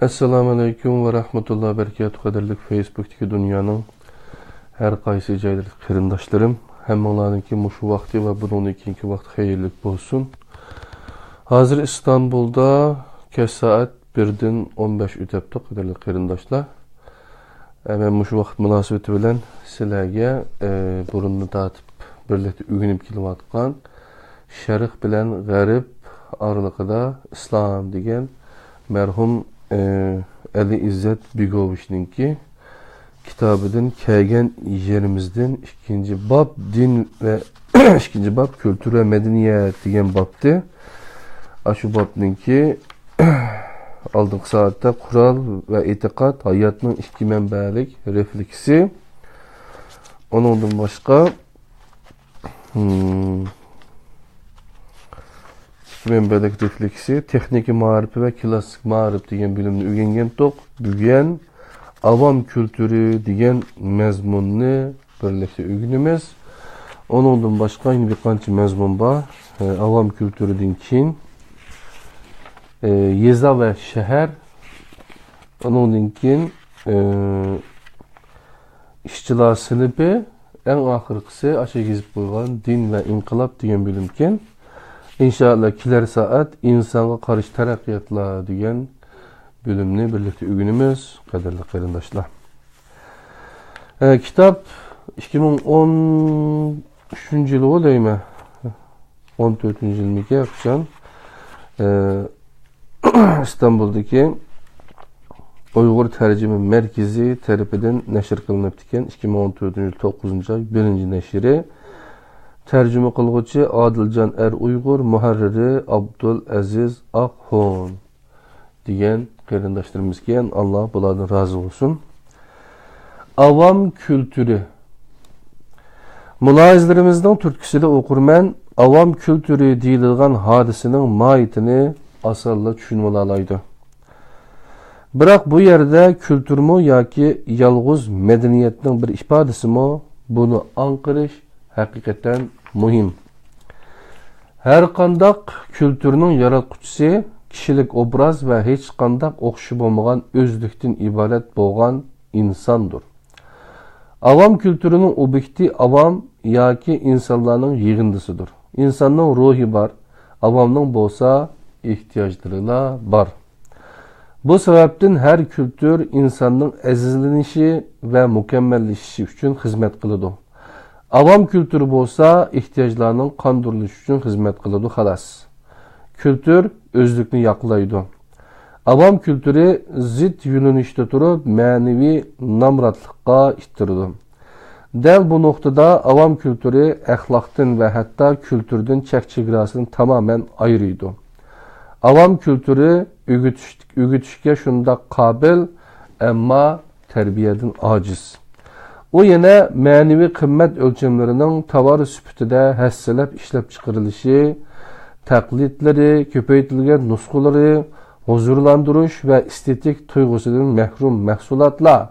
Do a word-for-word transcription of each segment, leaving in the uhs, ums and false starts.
ئەسسالامۇئەلەيكۇم ۋە رەھمەتۇللا ۋە بەرىكاتۇھ، قەدىرلىك فېيسبۇكتىكى دۇنيانىڭ ھەر قايسى جايلىرىدىكى قېرىنداشلىرىم. ھەممىڭلارنىڭكى مۇشۇ ۋاقتى ۋە بۇنىڭدىن كېيىنكى ۋاقتى خەيرلىك بولسۇن. ھازىر ئىستانبۇلدا كەچ سائەت بىردىن ئون بەش ئۆتەپتۇ، قەدىرلىك قېرىنداشلار. ئە، مەن مۇشۇ ۋاقىت مۇناسىۋىتى بىلەن سىلەرگە، ئە، بۇرۇندىن تارتىپ بىرلىكتە ئۆگىنىپ كېلىۋاتقان شەرق بىلەن غەرب ئارىلىقىدا ئىسلام دېگەن مەرھۇم، ئە، ئەلى ئىززەت بېگوۋىچنىڭكى كىتابىدىن كەلگەن يېرىمىزدىن ئىككىنچى باب دىن ۋە ئىككىنچى باب كۈلتۈر ۋە مەدەنىيەت دېگەن بابتى. ئاشۇ بابنىڭكى ئالدىنقى سائەتتە قورال ۋە ئېتىقاد ھاياتنىڭ ئىككى مەنبەلىك رېفلېكسى. ئۇنىڭدىن باشقا، ھىم، ئىككى مەنبەلىك رېفلېكسى، تېخنىكا مائارىپى ۋە كىلاسسىك مائارىپ دېگەن بۆلۈمنى ئۆگەنگەنتۇق. بۈگۈن ئاۋام كۈلتۈرى دېگەن مەزمۇننى بىرلىكتە ئۆگىنىمىز. ئۇنىڭدىن باشقا يەنە بىر قانچە مەزمۇن بار. ئە، ئاۋام كۈلتۈرىدىن كېيىن، ئە، يېزا ۋە شەھەر. ئۇنىڭدىن كېيىن، ئە، ئىشچىلار سىنىپى، ئەڭ ئاخىرقىسى ئاشۇ يېزىپ قويغان دىن ۋە ئىنقىلاب دېگەن بۆلۈمكەن. ئىنشائاللا، كېلەر سائەت ئىنسانغا قارشى تەرەققىياتلار دېگەن بۆلۈمنى بىرلىكتە ئۆگىنىمىز، قەدىرلىك قېرىنداشلار. ئە، كىتاب ئىككى مىڭ ئون ئۈچىنچى يىلى دەيمەن، ئون تۆتىنچى يىلمىكى قاچان، ئە، ئىستانبۇلدىكى ئۇيغۇر تەرجىمە مەركىزى تەرىپىدىن نەشر قىلىنىپتىكەن، ئىككى مىڭ ئون تۆتىنچى يىل توققۇزىنچى ئاي، بىرىنچى نەشرى. تەرجىمە قىلغۇچى ئادىلجان ئەر ئۇيغۇر، مۇھەررىرى ئابدۇل ئەزىز ئاقخۇن دېگەن قېرىنداشلىرىمىزكەن، ئاللا بۇلاردىن رازى بولسۇن. ئاۋام كۈلتۈرى. مۇلاھىزىلىرىمىزنىڭ تۈرتكىسىدە ئوقۇرمەن ئاۋام كۈلتۈرى دېيىلىدىغان ھادىسىنىڭ ماھىيىتىنى ئاسانلا چۈشىنىۋالالايدۇ. بىراق بۇ يەردە كۈلتۈرمۇ ياكى يالغۇز مەدەنىيەتنىڭ بىر ئىپادىسىمۇ، بۇنى ئاڭقىرىش ھەقىقەتەن مۇھىم. ھەرقانداق كۈلتۈرنىڭ ياراتقۇچىسى كىشىلىك ئوبراز ۋە ھېچقانداق ئوخشىشى بولمىغان ئۆزلۈكتىن ئىبارەت بولغان ئىنساندۇر. ئاۋام كۈلتۈرىنىڭ ئوبيېكتى ئاۋام ياكى ئىنسانلارنىڭ يىغىندىسىدۇر. ئىنساننىڭ روھى بار، ئاۋامنىڭ بولسا ئېھتىياجلىرىلا بار. بۇ سەۋەبتىن ھەر كۈلتۈر ئىنساننىڭ ئەزىزلىنىشى ۋە مۇكەممەللىشىشى ئۈچۈن خىزمەت قىلىدۇ. ئاۋام كۈلتۈرى بولسا ئېھتىياجلارنىڭ قاندۇرۇلۇشى ئۈچۈن خىزمەت قىلىدۇ، خالاس. كۈلتۈر ئۆزلۈكنى ياقلايدۇ. ئاۋام كۈلتۈرى زىت يۆنىلىشتە تۇرۇپ، مەنىۋى نامراتلىققا ئىتتىرىدۇ. دەل بۇ نۇقتىدا ئاۋام كۈلتۈرى ئەخلاقتىن ۋە ھەتتا كۈلتۈردىن چەك-چېگراسىنى تامامەن ئايرىيدۇ. ئاۋام كۈلتۈرى ئۆگىتىش، ئۆگىتىشكە شۇنداق قابىل، ئەمما تەربىيەدىن ئاجىز. ئۇ يەنە مەنىۋى قىممەت ئۆلچەملىرىنىڭ تاۋار سۈپىتىدە ھەسسىلەپ ئىشلەپچىقىرىلىشى، تەقلىدلىرى، كۆپەيتىلگەن نۇسخىلىرى، ھۇزۇرلاندۇرۇش ۋە ئېستېتىك تۇيغۇسىدىن مەھرۇم مەھسۇلاتلار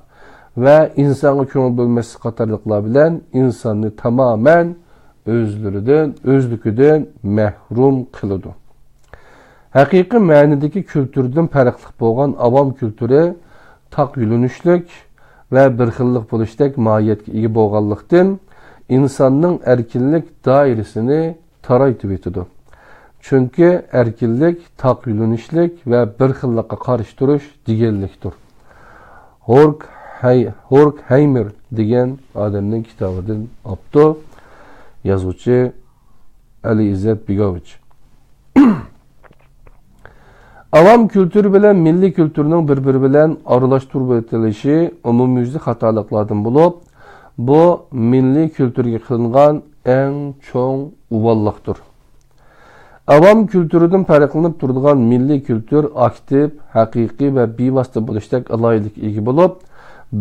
ۋە ئىنسانغا كۆڭۈل بۆلمەسلىك قاتارلىقلار بىلەن ئىنساننى تامامەن ئۆزلىرىدىن، ئۆزلۈكىدىن مەھرۇم قىلىدۇ. ھەقىقىي مەنىدىكى كۈلتۈردىن پەرقلىق بولغان ئاۋام كۈلتۈرى تاق يۆنىلىشلىك ۋە بىر خىللىق بولۇشتەك ماھىيەتكە ئىگە بولغانلىقتىن، ئىنساننىڭ ئەركىنلىك دائىرىسىنى تارايتىۋېتىدۇ. چۈنكى ئەركىنلىك تاق يۆنىلىشلىك ۋە بىر خىللىققا قارشى تۇرۇش دېگەنلىكتۇر. ھورك ھەي-، ھورك ھەيمېر دېگەن ئادەمنىڭ كىتابىدىن ئاپتۇ، يازغۇچى ئەلى ئىززەت بېگاۋىچ. ئاۋام كۈلتۈرى بىلەن مىللىي كۈلتۈرنىڭ بىر-بىرى بىلەن ئارىلاشتۇرۇۋېتىلىشى ئومۇميۈزلۈك خاتالىقلاردىن بولۇپ، بۇ مىللىي كۈلتۈرگە قىلىنغان ئەڭ چوڭ ئۇۋاللىقتۇر. ئاۋام كۈلتۈرىدىن پەرقلىنىپ تۇرىدىغان مىللىي كۈلتۈر ئاكتىپ، ھەقىقىي ۋە بىۋاسىتە بولۇشتەك ئالاھىدىلىككە ئىگە بولۇپ،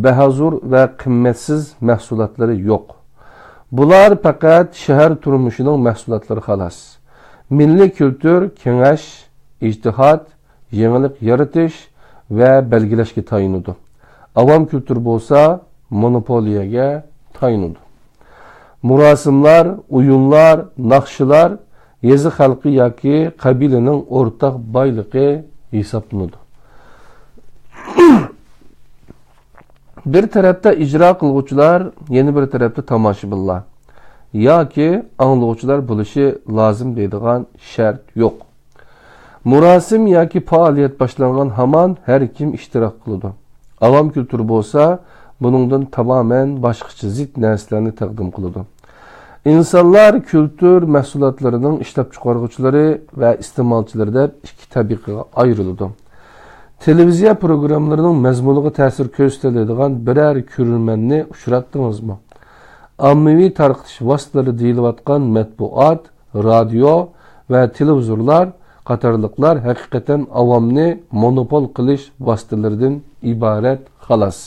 بەھازۇر ۋە قىممەتسىز مەھسۇلاتلىرى يوق. بۇلار پەقەت شەھەر تۇرمۇشىنىڭ مەھسۇلاتلىرى، خالاس. مىللىي كۈلتۈر كېڭەش، ئىجتىھات، يېڭىلىق يارىتىش ۋە بەلگىلەشكە تايىنىدۇ. ئاۋام كۈلتۈر بولسا مونوپولىيەگە تايىنىدۇ. مۇراسىملار، ئويۇنلار، ناخشىلار يېزا خەلقى ياكى قەبىلىنىڭ ئورتاق بايلىقى ھېسابلىنىدۇ. بىر تەرەپتە ئىجرا قىلغۇچىلار، يەنە بىر تەرەپتە تاماشىبىنلار ياكى ئاڭلىغۇچىلار بولۇشى لازىم دەيدىغان شەرت يوق. مۇراسىم ياكى پائالىيەت باشلانغان ھامان ھەر كىم ئىشتىراك قىلىدۇ. ئاۋام كۈلتۈرى بولسا بۇنىڭدىن تامامەن باشقىچە، زىت نەرسىلەرنى تەقدىم قىلىدۇ. ئىنسانلار كۈلتۈر مەھسۇلاتلىرىنىڭ ئىشلەپچىقارغۇچىلىرى ۋە ئىستېمالچىلىرى دەپ ئىككى تەبىقىگە ئايرىلىدۇ. تېلېۋىزىيە پروگراممىلىرىنىڭ مەزمۇنىغا تەسىر كۆرسىتەلەيدىغان بىرەر كۆرۈرمەننى ئۇچراتتىڭىزمۇ؟ ئاممىۋى تارقىتىش ۋاسىتىلىرى دېيىلىۋاتقان مەتبۇئات، رادىيو ۋە تېلېۋىزورلار قاتارلىقلار ھەقىقەتەن ئاۋامنى مونوپول قىلىش ۋاسىتىلىرىدىن ئىبارەت، خالاس.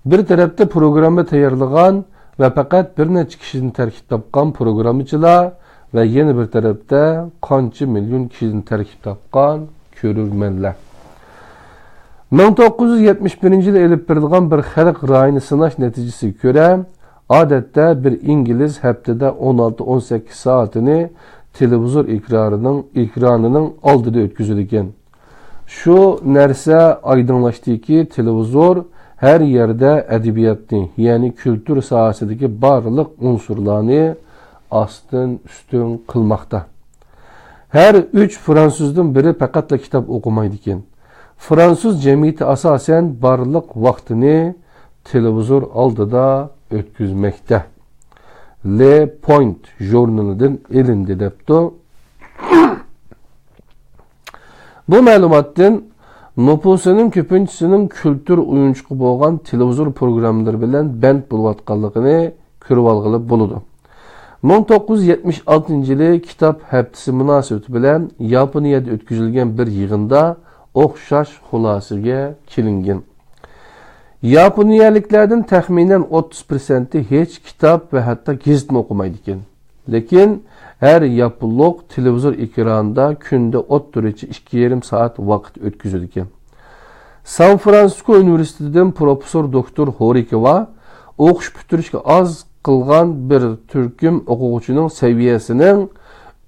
بىر تەرەپتە پروگرامما تەييارلىغان ۋە پەقەت بىر نەچچە كىشىدىن تەركىب تاپقان پروگراممىچىلار ۋە يەنە بىر تەرەپتە قانچە مىليون كىشىدىن تەركىب تاپقان كۆرۈرمەنلەر. مىڭ توققۇز يۈز يەتمىش بىرىنچى يىلى ئېلىپ بېرىلغان بىر خەلق رايىنى سىناش نەتىجىسىگە كۆرە، ئادەتتە بىر ئىنگلىز ھەپتىدە ئون ئالتە، ئون سەككىز سائىتىنى تېلېۋىزور ئېكرانىنىڭ، ئېكرانىنىڭ ئالدىدا ئۆتكۈزىدىكەن. شۇ نەرسە ئايدىڭلاشتىكى، تېلېۋىزور ھەر يەردە ئەدەبىياتنى، يەنى كۈلتۈر ساھەسىدىكى بارلىق ئۇنسۇرلارنى ئاستىن ئۈستۈن قىلماقتا. ھەر ئۈچ فرانسۇزدىن بىرى پەقەتلا كىتاب ئوقۇمايدىكەن. فرانسۇز جەمئىيىتى ئاساسەن بارلىق ۋاقتىنى تېلېۋىزور ئالدىدا ئۆتكۈزمەكتە. لې پوينت ژۇرنىلىدىن ئېلىندى دەپتۇ. بۇ مەلۇماتتىن نوپۇسىنىڭ كۆپىنچىسىنىڭ كۈلتۈر ئويۇنچۇقى بولغان تېلېۋىزور پروگراممىلىرى بىلەن بەند بولۇۋاتقانلىقىنى كۆرۈۋالغىلى بولىدۇ. مىڭ توققۇز يۈز يەتمىش ئالتىنچى يىلى كىتاب ھەپتىسى مۇناسىۋىتى بىلەن ياپونىيەدە ئۆتكۈزۈلگەن بىر يىغىندا ئوخشاش خۇلاسىگە كېلىنگەن. ياپونىيەلىكلەردىن تەخمىنەن ئوتتۇز پىرسەنتى ھېچ كىتاب ۋە ھەتتا گېزىتمۇ ئوقۇمايدىكەن. لېكىن ھەر ياپونلۇق تېلېۋىزور ئېكرانىدا كۈندە ئوتتۇرىچە ئىككى يېرىم سائەت ۋاقىت ئۆتكۈزىدىكەن. سان فرانسىسكو ئۇنىۋېرسىتېتىدىن پروفېسسور دوكتور ھورىكىۋا ئوقۇش پۈتتۈرۈشكە ئاز قالغان بىر تۈركۈم ئوقۇغۇچىنىڭ سەۋىيەسىنىڭ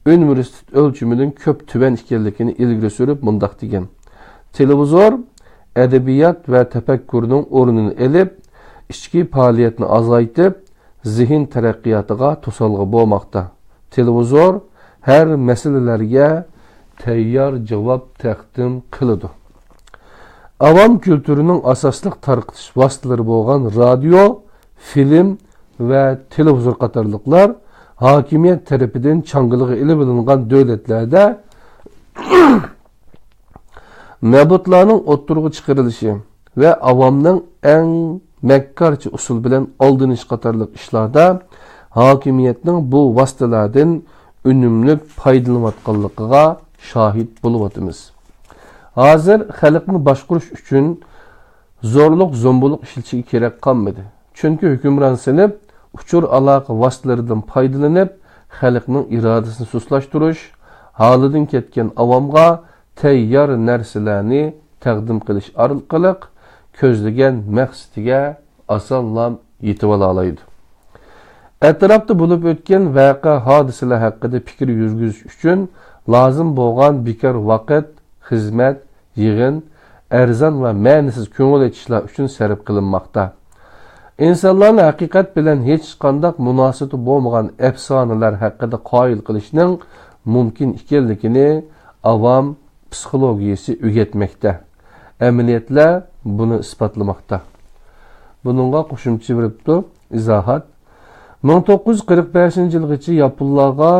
ئۇنىۋېرسىتېت ئۆلچىمىدىن كۆپ تۆۋەن ئىكەنلىكىنى ئىلگىرى سۈرۈپ مۇنداق دېگەن: تېلېۋىزور ئەدەبىيات ۋە تەپەككۇرنىڭ ئورنىنى ئېلىپ، ئىچكى پائالىيەتنى ئازايتىپ، زېھىن تەرەققىياتىغا توسالغۇ بولماقتا. تېلېۋىزور ھەر مەسىلىلەرگە تەييار جاۋاب تەقدىم قىلىدۇ. ئاۋام كۈلتۈرىنىڭ ئاساسلىق تارقىتىش ۋاسىتىلىرى بولغان رادىيو، فىلىم ۋە تېلېۋىزور قاتارلىقلار ھاكىمىيەت تەرىپىدىن چاڭگىلىغا ئېلىۋېلىنغان دۆلەتلەردە مەبۇتلارنىڭ ئوتتۇرىغا چىقىرىلىشى ۋە ئاۋامنىڭ ئەڭ مەككارچە ئۇسۇل بىلەن ئالدىنىش قاتارلىق ئىشلاردا ھاكىمىيەتنىڭ بۇ ۋاسىتىلەردىن ئۈنۈملۈك پايدىلىنىۋاتقانلىقىغا شاھىت بولۇۋاتىمىز. ھازىر خەلقنى باشقۇرۇش ئۈچۈن زورلۇق، زومبۇلۇق ئىشلىتىشكە كېرەك قالمىدى. چۈنكى ھۆكۈمران سىنىپ ئۇچۇر ئالاقە ۋاسىتىلىرىدىن پايدىلىنىپ، خەلقنىڭ ئىرادىسىنى سۇسلاشتۇرۇش، ھالىدىن كەتكەن ئاۋامغا تەييار نەرسىلەرنى تەقدىم قىلىش ئارقىلىق كۆزلىگەن مەقسىتىگە ئاسانلا يېتىۋالالايدۇ. ئەتراپتا بولۇپ ئۆتكەن ۋەقە، ھادىسىلەر ھەققىدە پىكىر يۈرگۈزۈش ئۈچۈن لازىم بولغان بىكار ۋاقىت، خىزمەت، يىغىن ئەرزان ۋە مەنىسىز كۆڭۈل ئېچىشلار ئۈچۈن سەرپ قىلىنماقتا. ئىنسانلارنى ھەقىقەت بىلەن ھېچقانداق مۇناسىۋىتى بولمىغان ئەپسانىلەر ھەققىدە قايىل قىلىشنىڭ مۇمكىن ئىكەنلىكىنى ئاۋام پسىخولوگىيىسى ئۆگەتمەكتە. ئەمەلىيەتلەر بۇنى ئىسپاتلىماقتا. بۇنىڭغا قوشۇمچە بېرىپتۇ. ئىزاھات. مىڭ توققۇز يۈز قىرىق بەشىنچى يىلغىچە ياپونلارغا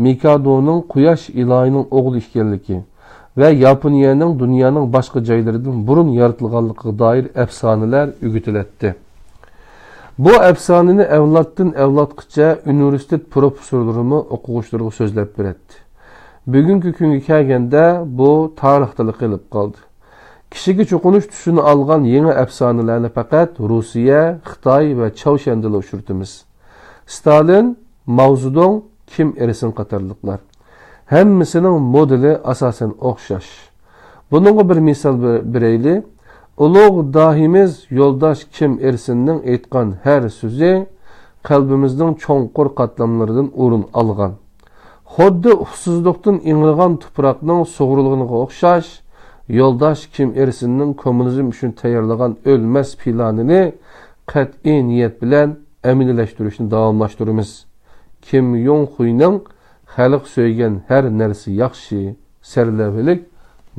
مىكادونىڭ قۇياش ئىلاھىنىڭ ئوغلى ئىكەنلىكى ۋە ياپونىيەنىڭ دۇنيانىڭ باشقا جايلىرىدىن بۇرۇن يارىتىلغانلىقىغا دائىر ئەپسانىلەر ئۆگىتىلەتتى. بۇ ئەپسانىنى ئەۋلادتىن ئەۋلادقىچە ئۇنىۋېرسىتېت پروفېسسورلىرىمۇ ئوقۇغۇچىلىرىغا سۆزلەپ بېرەتتى. بۈگۈنكى كۈنگە كەلگەندە بۇ تارىختىلا قېلىپ قالدى. كىشىگە چوقۇنۇش تۈسىنى ئالغان يېڭى ئەپسانىلەرنى پەقەت روسىيە، خىتاي ۋە چاۋشيەندىلا ئۇچرىتىمىز. ستالىن، ماۋزېدۇڭ، كىم ئىر سىن قاتارلىقلار. ھەممىسىنىڭ مودېلى ئاساسەن ئوخشاش. بۇنىڭغا بىر مىسال بېرەيلى. ئۇلۇغ داھىيمىز يولداش كىم ئىر سىننىڭ ئېيتقان ھەر سۆزى قەلبىمىزنىڭ چوڭقۇر قاتلاملىرىدىن ئورۇن ئالغان. خۇددى ئۇسسۇزلۇقتىن ئىڭرىغان تۇپراقنىڭ سۇغۇرۇلغىنىغا ئوخشاش، يولداش كىم ئىر سىننىڭ كوممۇنىزم ئۈچۈن تەييارلىغان ئۆلمەس پىلانىنى قەتئىي نىيەت بىلەن ئەمەلىيلەشتۈرۈشنى داۋاملاشتۇرىمىز. كىم يوڭ خۇينىڭ «خەلق سۆيگەن ھەر نەرسە ياخشى» سەرلەۋھىلىك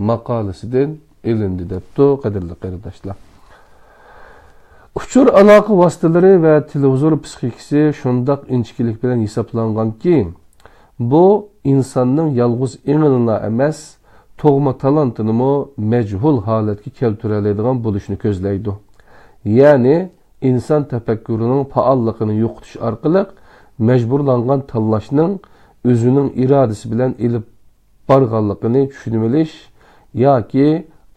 ماقالىسىدىن ئېلىندى، دەپتۇ، قەدىرلىك قېرىنداشلار. ئۇچۇر ئالاقە ۋاسىتىلىرى ۋە تېلېۋىزور پسىخىكىسى شۇنداق ئىنچىكىلىك بىلەن ھېسابلانغانكى، بۇ ئىنساننىڭ يالغۇز ئېڭىنىلا ئەمەس، تۇغما تالانتىنىمۇ مەجھۇل ھالەتكە كەلتۈرەلەيدىغان بولۇشنى كۆزلەيدۇ. يەنى، ئىنسان تەپەككۇرىنىڭ پائاللىقىنى يوقىتىش ئارقىلىق مەجبۇرلانغان تاللاشنىڭ ئۆزىنىڭ ئىرادىسى بىلەن ئېلىپ بارغانلىقىنى چۈشىنىۋېلىش ياكى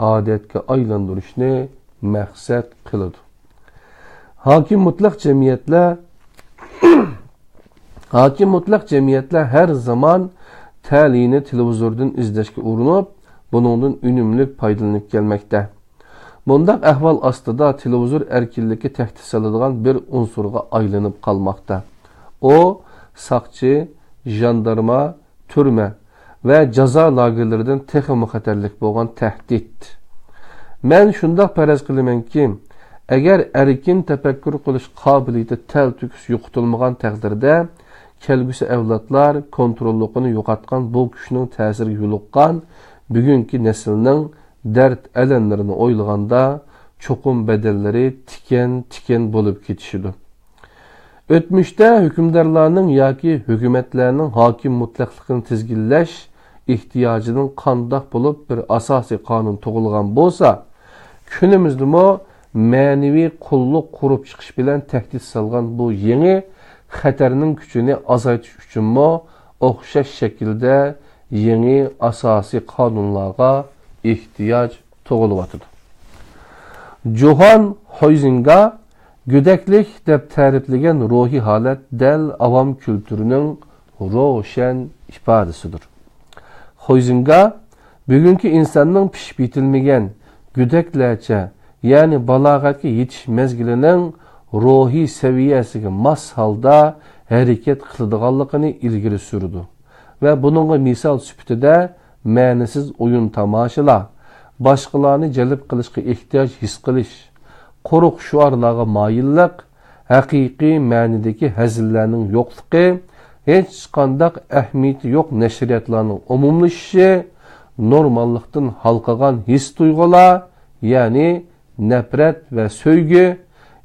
ئادەتكە ئايلاندۇرۇشنى مەقسەت قىلىدۇ. ھاكىم مۇتلەق جەمئىيەتلەر، ھاكىم مۇتلەق جەمئىيەتلەر ھەر زامان تەلىيىنى تېلېۋىزوردىن ئىزدەشكە ئۇرۇنۇپ، بۇنىڭدىن ئۈنۈملۈك پايدىلىنىپ كەلمەكتە. بۇنداق ئەھۋال ئاستىدا تېلېۋىزور ئەركىنلىككە تەھدىت سالىدىغان بىر ئۇنسۇرغا ئايلىنىپ قالماقتا. ئۇ ساقچى، ژاندارما، تۈرمە ۋە جازا لاگېرلىرىدىن تېخىمۇ خەتەرلىك بولغان تەھدىت. مەن شۇنداق پەرەز قىلىمەنكى، ئەگەر ئەركىن تەپەككۇر قىلىش قابىلىيىتى تەلتۆكۈس يوقىتىلمىغان تەقدىردە، كەلگۈسى ئەۋلادلار كونتروللۇقىنى يوقاتقان بۇ كۈچنىڭ تەسىرىگە يولۇققان بۈگۈنكى نەسىلنىڭ دەرد-ئەلەملىرىنى ئويلىغاندا، چوقۇم بەدەللىرى تىكەن-تىكەن بولۇپ كېتىشىدۇ. ئۆتمۈشتە ھۆكۈمدارلارنىڭ ياكى ھۆكۈمەتلەرنىڭ ھاكىم مۇتلەقلىقىنى تىزگىنلەش ئېھتىياجىنىڭ قانداق بولۇپ بىر ئاساسىي قانۇن تۇغۇلغان بولسا، كۈنىمىزدىمۇ مەنىۋى قۇللۇق قۇرۇپ چىقىش بىلەن تەھدىت سالغان بۇ يېڭى خەتەرنىڭ كۈچىنى ئازايتىش ئۈچۈنمۇ ئوخشاش شەكىلدە يېڭى ئاساسىي قانۇنلارغا ئېھتىياج تۇغۇلۇۋاتىدۇ. جوھان خويزىنگا گۆدەكلىك دەپ تەرىپلىگەن روھىي ھالەت دەل ئاۋام كۈلتۈرىنىڭ روشەن ئىپادىسىدۇر. خويزىنگا بۈگۈنكى ئىنساننىڭ پىشىپ يېتىلمىگەن گۆدەكلەرچە، يەنى بالاغەتكە يېتىش مەزگىلىنىڭ روھىي سەۋىيەسىگە ماس ھالدا ھەرىكەت قىلىدىغانلىقىنى ئىلگىرى سۈرىدۇ ۋە بۇنىڭغا مىسال سۈپىتىدە مەنىسىز ئويۇن تاماشىلار، باشقىلارنى جەلپ قىلىشقا ئېھتىياج ھېس قىلىش، قۇرۇق شوئارلارغا مايىللىق، ھەقىقىي مەنىدىكى ھەزىللەرنىڭ يوقلۇقى، ھېچقانداق ئەھمىيىتى يوق نەشرىياتلارنىڭ ئومۇملىشىشى، نورماللىقتىن ھالقىغان ھېس-تۇيغۇلار، يەنى نەپرەت ۋە سۆيگۈ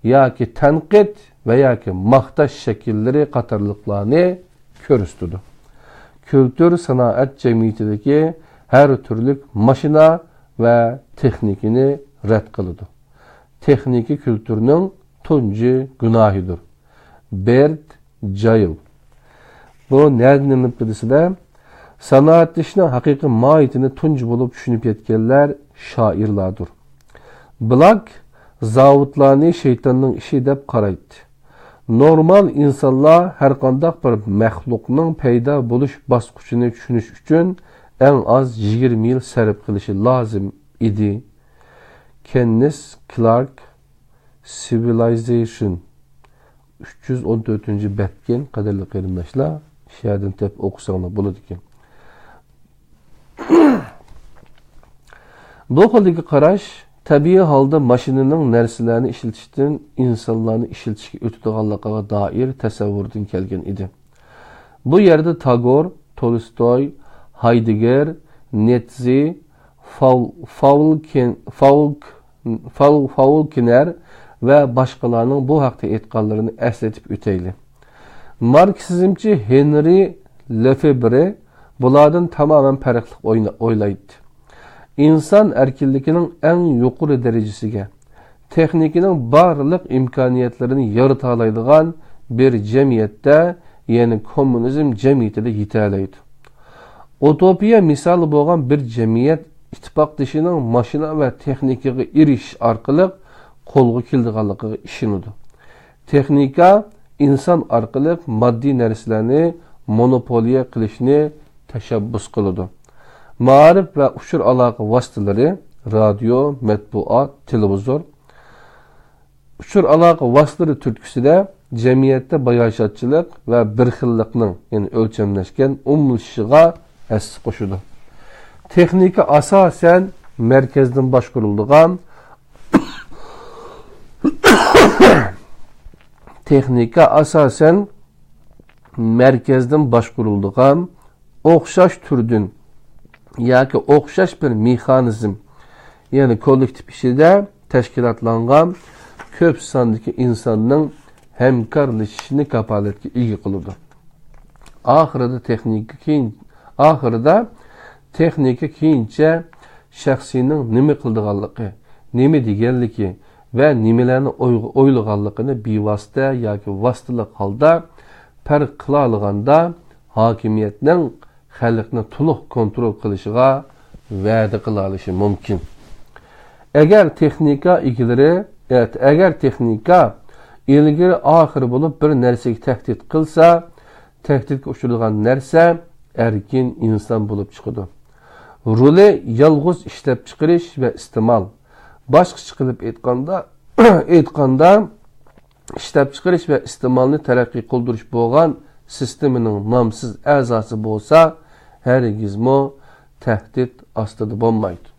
ياكى تەنقىد ۋە ياكى ماختاش شەكىللىرى قاتارلىقلارنى كۆرسىتىدۇ. كۈلتۈر سانائەت جەمئىيىتىدىكى ھەر تۈرلۈك ماشىنا ۋە تېخنىكىنى رەت قىلىدۇ. تېخنىكا كۈلتۈرنىڭ تۇنجى گۇناھىدۇر. بېرت جايل. بۇ نەدىن ئېلىپ دېسىلە، سانائەتلىشىشنىڭ ھەقىقىي ماھىيىتىنى تۇنجى بولۇپ چۈشىنىپ يەتكەنلەر شائىرلاردۇر. بلاك زاۋۇتلارنى شەيتاننىڭ ئىشى دەپ قارايتتى. نورمال ئىنسانلار ھەرقانداق بىر مەخلۇقنىڭ پەيدا بولۇش باسقۇچىنى چۈشىنىش ئۈچۈن ئەڭ ئاز يىگىرمە يىل سەرپ قىلىشى لازىم ئىدى. كېننېس كلارك، سىۋىلايزېيشن، ئۈچ يۈز ئون تۆتىنچى بەتكەن، قەدىرلىك قېرىنداشلار، شۇ يەردىن تېپىپ ئوقۇساڭلار بولىدىكەن. بۇ خىلدىكى قاراش تەبىئىي ھالدا ماشىنىنىڭ نەرسىلەرنى ئىشلىتىشتىن ئىنسانلارنى ئىشلىتىشكە ئۆتىدىغانلىقىغا دائىر تەسەۋۋۇردىن كەلگەن ئىدى. بۇ يەردە تاگور، تولستوي، ھايدېگگېر، نېتزې، فاۋ-، فاۋلكىن-، فاۋلك-، فاۋ-، فاۋلكنېر ۋە باشقىلارنىڭ بۇ ھەقتە ئېيتقانلىرىنى ئەسلىتىپ ئۆتەيلى. ماركسىزمچى ھېنرى لېفېبرې بۇلاردىن تامامەن پەرقلىق ئوينا-، ئويلايتتى. ئىنسان ئەركىنلىكىنىڭ ئەڭ يۇقىرى دەرىجىسىگە، تېخنىكىنىڭ بارلىق ئىمكانىيەتلىرىنى يارىتالايدىغان بىر جەمئىيەتتە، يەنى كوممۇنىزم جەمئىيىتىدە يېتەلەيدۇ. ئۇتوپىيە مىسالى بولغان بىر جەمئىيەت ئىتتىپاقدىشىنىڭ ماشىنا ۋە تېخنىكىغا ئېرىشىش ئارقىلىق قولغا كېلىدىغانلىقىغا ئىشىنىدۇ. تېخنىكا ئىنسان ئارقىلىق ماددىي نەرسىلەرنى مونوپولىيە قىلىشنى تەشەببۇس قىلىدۇ. مائارىپ ۋە ئۇچۇر ئالاقە ۋاسىتىلىرى، رادىيو، مەتبۇئات، تېلېۋىزور، ئۇچۇر ئالاقە ۋاسىتىلىرى تۈرتكىسىدە جەمئىيەتتە باياشاتچىلىق ۋە بىر خىللىقنىڭ، يەنى ئۆلچەملەشكەن ئومۇملىشىشىغا ھەسسە قوشىدۇ. تېخنىكا ئاساسەن مەركەزدىن باشقۇرۇلىدىغان تېخنىكا ئاساسەن مەركەزدىن باشقۇرۇلىدىغان ئوخشاش تۈردىن ياكى ئوخشاش بىر مېخانىزم، يەنى كوللېكتىپ ئىچىدە تەشكىلاتلانغان كۆپ ساندىكى ئىنساننىڭ ھەمكارلىشىشىنى كاپالەتكە ئىگە قىلىدۇ. ئاخىرىدا تېخنىكا كېيىن، ئاخىرىدا تېخنىكا كېيىنچە شەخسنىڭ نېمە قىلىدىغانلىقى، نېمە دېگەنلىكى ۋە نېمىلەرنى ئوي-، ئويلىغانلىقىنى بىۋاسىتە ياكى ۋاسىتىلىق ھالدا پەرق قىلالىغاندا، ھاكىمىيەتنىڭ خەلقنى تولۇق كونترول قىلىشىغا ۋەدە قىلالىشى مۇمكىن. ئەگەر تېخنىكا ئىگىلىرى، ئەگەر تېخنىكا ئىلگىرى ئاخىرى بولۇپ بىر نەرسىگە تەھدىت قىلسا، تەھدىتكە ئۇچرىدىغان نەرسە ئەركىن ئىنسان بولۇپ چىقىدۇ. رولى يالغۇز ئىشلەپچىقىرىش ۋە ئىستېمال. باشقىچە قىلىپ ئېيتقاندا، ئېيتقاندا، ئىشلەپچىقىرىش ۋە ئىستېمالنى تەرەققىي قىلدۇرۇش بولغان سىستېمىنىڭ نامسىز ئەزاسى بولسا، ھەرگىزمۇ تەھدىت ئاستىدا بولمايدۇ.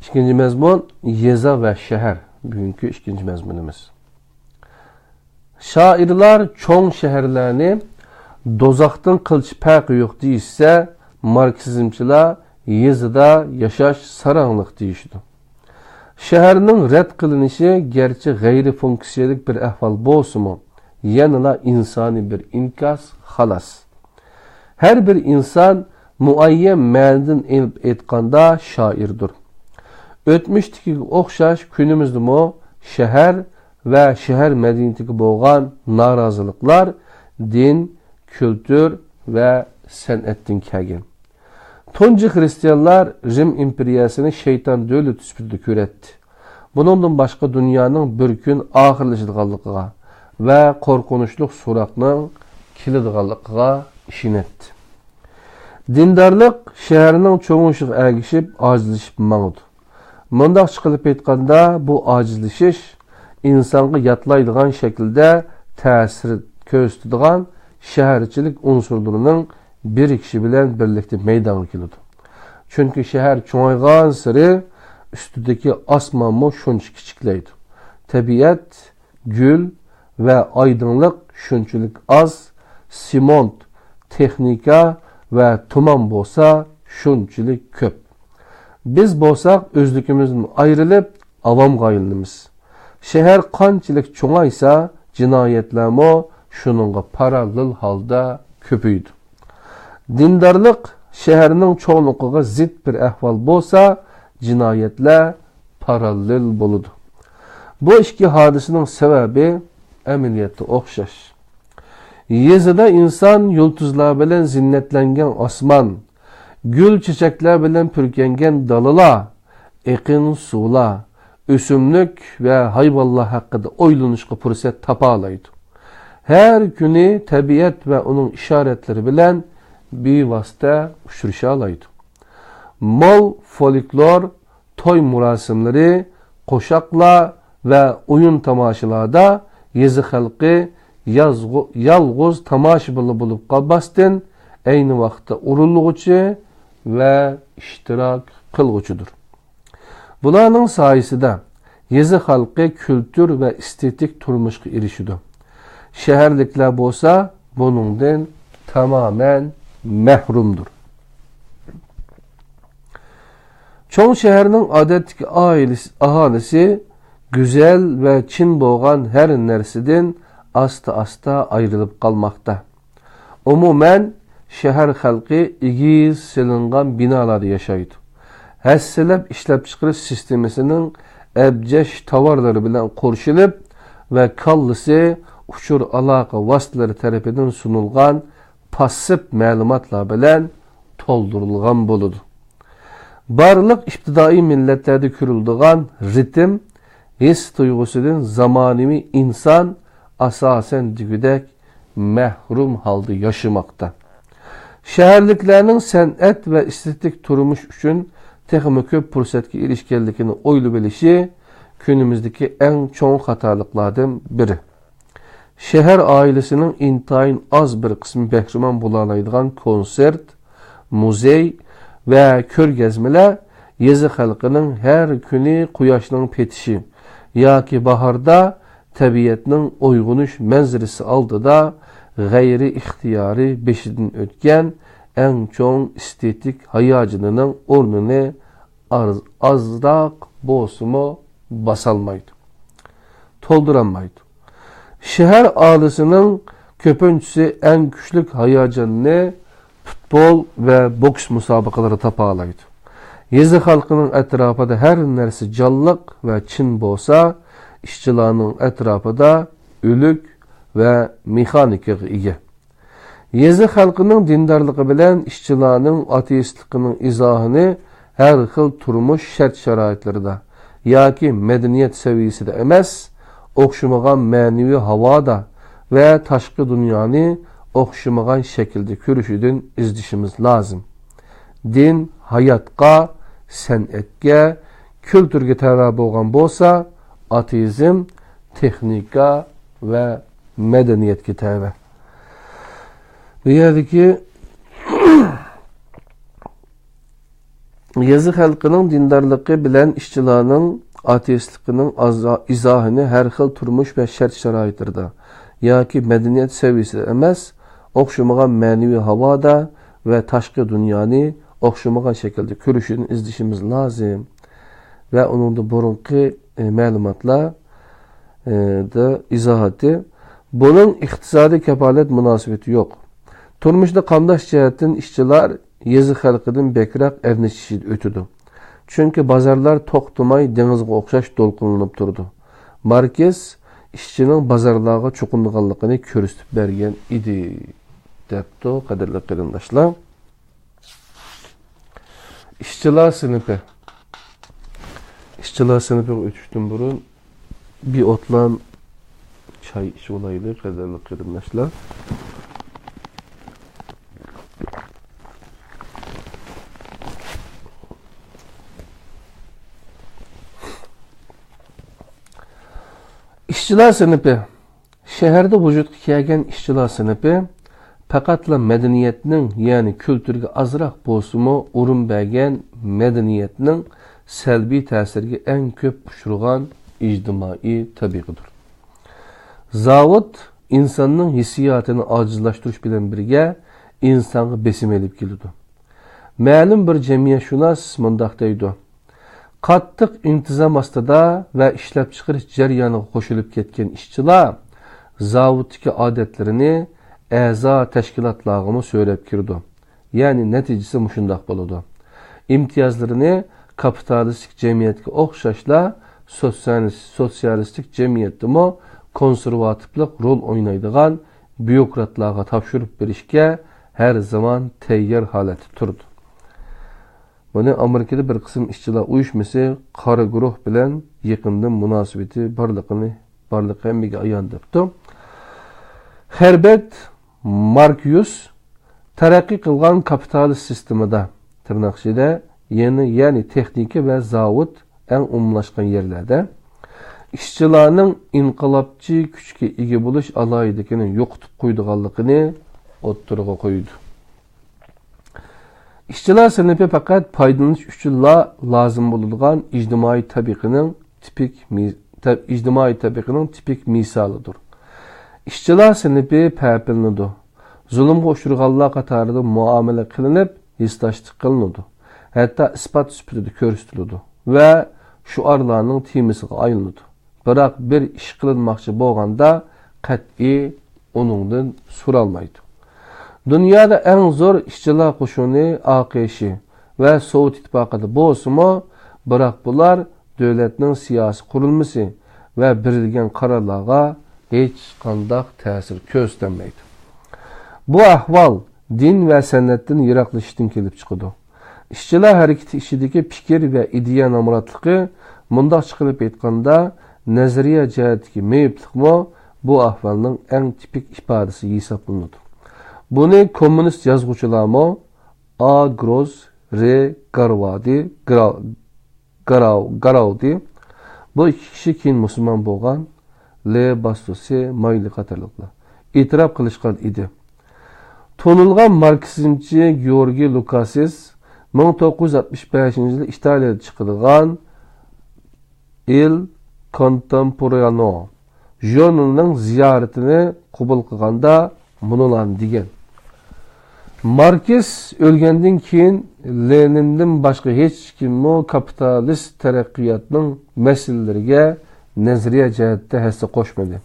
ئىككىنچى مەزمۇن، يېزا ۋە شەھەر. بۈگۈنكى ئىككىنچى مەزمۇنىمىز. شائىرلار چوڭ شەھەرلەرنى دوزاختىن قىلچە پەرقى يوق دېيىشسە، ماركسىزمچىلار يېزىدا ياشاش ساراڭلىق دېيىشىدۇ. شەھەرنىڭ رەت قىلىنىشى گەرچە غەيرىي فۇنكسىيەلىك بىر ئەھۋال بولسىمۇ، يەنىلا ئىنسانىي بىر ئىنكاس، خالاس. ھەر بىر ئىنسان مۇئەييەن مەنىدىن ئېلىپ ئېيتقاندا شائىردۇر. ئۆتمۈشتىكىگە ئوخشاش كۈنىمىزدىمۇ شەھەر ۋە شەھەر مەدەنىيىتىگە بولغان نارازىلىقلار دىن، كۈلتۈر ۋە سەنئەتتىن كەلگەن. تۇنجى خىرىستىيانلار رىم ئىمپېرىيەسىنى شەيتان دۆلىتى سۈپىتىدە كۆرەتتى. بۇنىڭدىن باشقا دۇنيانىڭ بىر كۈن ئاخىرلىشىدىغانلىقىغا ۋە قورقۇنچلۇق سوراقنىڭ كېلىدىغانلىقىغا ئىشىنەتتى. دىندارلىق شەھەرنىڭ چوڭىيىشىغا ئەگىشىپ ئاجىزلىشىپ ماڭىدۇ. مۇنداقچە قىلىپ ئېيتقاندا، بۇ ئاجىزلىشىش ئىنسانغا ياتلايدىغان شەكىلدە تەسىر كۆرسىتىدىغان شەھەرچىلىك ئۇنسۇرلىرىنىڭ بىرىكىشى بىلەن بىرلىكتە مەيدانغا كېلىدۇ. چۈنكى شەھەر چوڭايغانسېرى ئۈستىدىكى ئاسمانمۇ شۇنچە كىچىكلەيدۇ. تەبىئەت، گۈل ۋە ئايدىڭلىق شۇنچىلىك ئاز، سېمونت، تېخنىكا ۋە تۇمان بولسا شۇنچىلىك كۆپ. بىز بولساق ئۆزلۈكىمىزدىن ئايرىلىپ، ئاۋامغا ئايلىنىمىز. شەھەر قانچىلىك چوڭايسا، جىنايەتلەرمۇ شۇنىڭغا پاراللېل ھالدا كۆپىيىدۇ. دىندارلىق شەھەرنىڭ چوڭلۇقىغا زىت بىر ئەھۋال بولسا، جىنايەتلەر پاراللېل بولىدۇ. بۇ ئىككى ھادىسىنىڭ سەۋەبى ئەمەلىيەتتە ئوخشاش. يېزىدا ئىنسان يۇلتۇزلار بىلەن زىننەتلەنگەن ئاسمان، گۈل-چېچەكلەر بىلەن پۈركەنگەن دالىلار، ئېقىن سۇلار، ئۆسۈملۈك ۋە ھايۋانلار ھەققىدە ئويلىنىشقا پۇرسەت تاپالايدۇ. ھەر كۈنى تەبىئەت ۋە ئۇنىڭ ئىشارەتلىرى بىلەن بىۋاسىتە ئۇچرىشالايدۇ. مول فولكلور، توي مۇراسىملىرى، قوشاقلار ۋە ئويۇن-تاماشىلاردا يېزا خەلقى يازغۇ-، يالغۇز تاماشىبىنلا بولۇپ قالماستىن، ئەينى ۋاقىتتا ئورۇنلىغۇچى ۋە ئىشتىراك قىلغۇچىدۇر. بۇلارنىڭ سايىسىدا يېزا خەلقى كۈلتۈر ۋە ئېستېتىك تۇرمۇشقا ئېرىشىدۇ. شەھەرلىكلەر بولسا بۇنىڭدىن تامامەن مەھرۇمدۇر. چوڭ شەھەرنىڭ ئادەتتىكى ئائىلىسى، ئاھالىسى گۈزەل ۋە چىن بولغان ھەر نەرسىدىن ئاستا-ئاستا ئايرىلىپ قالماقتا. ئومۇمەن، شەھەر خەلقى ئېگىز سېلىنغان بىنالاردا ياشايدۇ. ھەسسىلەپ ئىشلەپچىقىرىش سىستېمىسىنىڭ ئەبجەش تاۋارلىرى بىلەن قورشىلىپ ۋە كاللىسى ئۇچۇر ئالاقە ۋاسىتىلىرى تەرىپىدىن سۇنۇلغان پاسسىپ مەلۇماتلار بىلەن تولدۇرۇلغان بولىدۇ. بارلىق ئىپتىدائىي مىللەتلەردە كۆرۈلىدىغان رىتىم، ھېس تۇيغۇسىدىن زامانىۋى ئىنسان ئاساسەن دېگۈدەك مەھرۇم ھالدا ياشىماقتا. شەھەرلىكلەرنىڭ سەنئەت ۋە ئېستېتىك تۇرمۇش ئۈچۈن تېخىمۇ كۆپ پۇرسەتكە ئېرىشكەنلىكىنى ئويلىۋېلىشى كۈنىمىزدىكى ئەڭ چوڭ خاتالىقلاردىن بىرى. شەھەر ئائىلىسىنىڭ ئىنتايىن ئاز بىر قىسمى بەھرىمەن بولالايدىغان كونسېرت، مۇزېي ۋە كۆرگەزمىلەر يېزا خەلقىنىڭ ھەر كۈنى قۇياشنىڭ پېتىشى ياكى باھاردا تەبىئەتنىڭ ئويغىنىش مەنزىرىسى ئالدىدا غەيرىي ئىختىيارىي بېشىدىن ئۆتكەن ئەڭ چوڭ ئېستېتىك ھاياجىنىنىڭ ئورنىنى ئاز-، ئازراق بولسىمۇ باسالمايدۇ، تولدۇرالمايدۇ. شەھەر ئاھالىسىنىڭ كۆپىنچىسى ئەڭ كۈچلۈك ھاياجاننى پۇتبول ۋە بوكس مۇسابىقىلىرىدە تاپالايدۇ. يېزا خەلقىنىڭ ئەتراپىدا ھەر نەرسە جانلىق ۋە چىن بولسا، ئىشچىلارنىڭ ئەتراپىدا ئۆلۈك ۋە مېخانىكىغا ئىگە. يېزا خەلقىنىڭ دىندارلىقى بىلەن ئىشچىلارنىڭ ئاتېئىستلىقىنىڭ ئىزاھىنى ھەر خىل تۇرمۇش شەرت-شارائىتلىرىدا ياكى مەدەنىيەت سەۋىيەسىدە ئەمەس، ئوخشىمىغان مەنىۋى ھاۋادا ۋە تاشقى دۇنيانى ئوخشىمىغان شەكىلدە كۆرۈشىدىن ئىزدىشىمىز لازىم. دىن ھاياتقا، سەنئەتكە، كۈلتۈرگە تەۋە بولغان بولسا، ئاتېئىزم تېخنىكا ۋە مەدەنىيەتكە تەۋە. بۇ يەردىكى يېزا خەلقىنىڭ دىندارلىقى بىلەن ئىشچىلارنىڭ ئاتېئىستلىقىنىڭ ئازا-، ئىزاھىنى ھەر خىل تۇرمۇش ۋە شەرت-شارائىتلىرىدا ياكى مەدەنىيەت سەۋىيەسىدە ئەمەس، ئوخشىمىغان مەنىۋى ھاۋادا ۋە تاشقى دۇنيانى ئوخشىمىغان شەكىلدە كۆرۈشىدىن ئىزدىشىمىز لازىم. ۋە ئۇنىڭدا بۇرۇنقى، ئى، مەلۇماتلار، ئى، دا ئىزاھاتى. بۇنىڭ ئىقتىسادىي كاپالەت مۇناسىۋىتى يوق. تۇرمۇشتا قامداش جەھەتتىن ئىشچىلار يېزا خەلقىدىن بەكرەك ئەرنىشىشىدە ئۆتىدۇ. چۈنكى بازارلار توختىماي دېڭىزغا ئوخشاش دولقۇنلىنىپ تۇرىدۇ. ماركس ئىشچىنىڭ بازارلارغا چوقۇنىدىغانلىقىنى كۆرسىتىپ بەرگەن ئىدى، دەپتۇ، قەدىرلىك قېرىنداشلار. ئىشچىلار سىنىپى. ئىشچىلار سىنىپىغا ئۆتۈشتىن بۇرۇن بىر ئوتلام چاي ئىچىۋالايلى، قەدىرلىك قېرىنداشلار. ئىشچىلار سىنىپى. شەھەردە ۋۇجۇدقا كەلگەن ئىشچىلار سىنىپى پەقەتلا مەدەنىيەتنىڭ، يەنى كۈلتۈرگە ئازراق بولسىمۇ ئورۇن بەرگەن مەدەنىيەتنىڭ سەلبىي تەسىرىگە ئەڭ كۆپ ئۇچرىغان ئىجتىمائىي تەبىقىدۇر. زاۋۇت ئىنساننىڭ ھېسسىياتىنى ئاجىزلاشتۇرۇش بىلەن بىرگە ئىنسانغا بېسىم ئېلىپ كېلىدۇ. مەلۇم بىر جەمئىيەتشۇناس مۇنداق دەيدۇ: قاتتىق ئىنتىزام ئاستىدا ۋە ئىشلەپچىقىرىش جەريانىغا قوشۇلۇپ كەتكەن ئىشچىلار زاۋۇتتىكى ئادەتلىرىنى ئەزا تەشكىلاتلارغىمۇ سۆرەپ كىرىدۇ. يەنى نەتىجىسى مۇشۇنداق بولىدۇ. ئىمتىيازلىرىنى كاپىتالىستىك جەمئىيەتكە ئوخشاشلا سوتسىيالىس-، سوتسىيالىستىك جەمئىيەتتىمۇ كونسېرۋاتىپلىق رول ئوينايدىغان بيۇروكراتلارغا تاپشۇرۇپ بېرىشكە ھەر زامان تەييار ھالەتتە تۇرىدۇ. بۇنى ئامېرىكىدا بىر قىسىم ئىشچىلار ئۇيۇشمىسى قارا گۇرۇھ بىلەن يېقىندىن مۇناسىۋىتى بارلىقىنى، بارلىقى ھەممىگە ئايان دەپتۇ. خەربەت ماركيۇس تەرەققىي قىلغان كاپىتالىست سىستېمىدا، تىرناق ئىچىدە، يەنى، يەنى تېخنىكا ۋە زاۋۇت ئەڭ ئومۇملاشقان يەرلەردە ئىشچىلارنىڭ ئىنقىلابچى كۈچكە ئىگە بولۇش ئالاھىدىلىكىنى يوقىتىپ قويىدىغانلىقىنى ئوتتۇرىغا قويىدۇ. ئىشچىلار سىنىپى پەقەت پايدىلىنىش ئۈچۈنلا لازىم بولىدىغان ئىجتىمائىي تەبىقىنىڭ تىپىك مى-، تە-، ئىجتىمائىي تەبىقىنىڭ تىپىك مىسالىدۇر. ئىشچىلار سىنىپى پەپىلىنىدۇ. زۇلۇمغا ئۇچرىغانلار قاتارىدا مۇئامىلە قىلىنىپ، ھېسداشلىق قىلىنىدۇ. ھەتتا ئىسپات سۈپىتىدە كۆرسىتىلىدۇ ۋە شوئارلارنىڭ تېمىسىغا ئايلىنىدۇ. بىراق بىر ئىش قىلىنماقچى بولغاندا قەتئىي ئۇنىڭدىن سورالمايدۇ. دۇنيادا ئەڭ زور ئىشچىلار قوشۇنى ئاقش ۋە سوۋېت ئىتتىپاقىدا بولسىمۇ، بىراق بۇلار دۆلەتنىڭ سىياسىي قۇرۇلمىسى ۋە بېرىلگەن قارارلارغا ھېچقانداق تەسىر كۆرسىتەلمەيدۇ. بۇ ئەھۋال دىن ۋە سەنئەتتىن يىراقلىشىشتىن كېلىپ چىقىدۇ. ئىشچىلار ھەرىكىتى ئىچىدىكى پىكىر ۋە ئىدىيە نامراتلىقى، مۇنداقچە قىلىپ ئېيتقاندا، نەزەرىيە جەھەتتىكى مېيىپلىقمۇ بۇ ئەھۋالنىڭ ئەڭ تىپىك ئىپادىسى ھېسابلىنىدۇ. بۇنى كوممۇنىست يازغۇچىلارمۇ، ئا گروز، رې گارۋادى، گرا-، گاراۋ-، گاراۋدى، بۇ ئىككى كىشى كېيىن مۇسۇلمان بولغان، لې باستوسى مايلى قاتارلىقلار ئېتىراپ قىلىشقان ئىدى. تونۇلغان ماركسىزمچى گېئورگىي لۇكاسىس مىڭ توققۇز يۈز ئاتمىش بەشىنچى يىلى ئىتالىيەدە چىقىدىغان ئىل كونتېمپورانو ژۇرنىلىنىڭ زىيارىتىنى قوبۇل قىلغاندا مۇنۇلارنى دېگەن: ماركس ئۆلگەندىن كېيىن لېنىندىن باشقا ھېچكىممۇ كاپىتالىست تەرەققىياتنىڭ مەسىلىلىرىگە نەزەرىيە جەھەتتە ھەسسە قوشمىدى.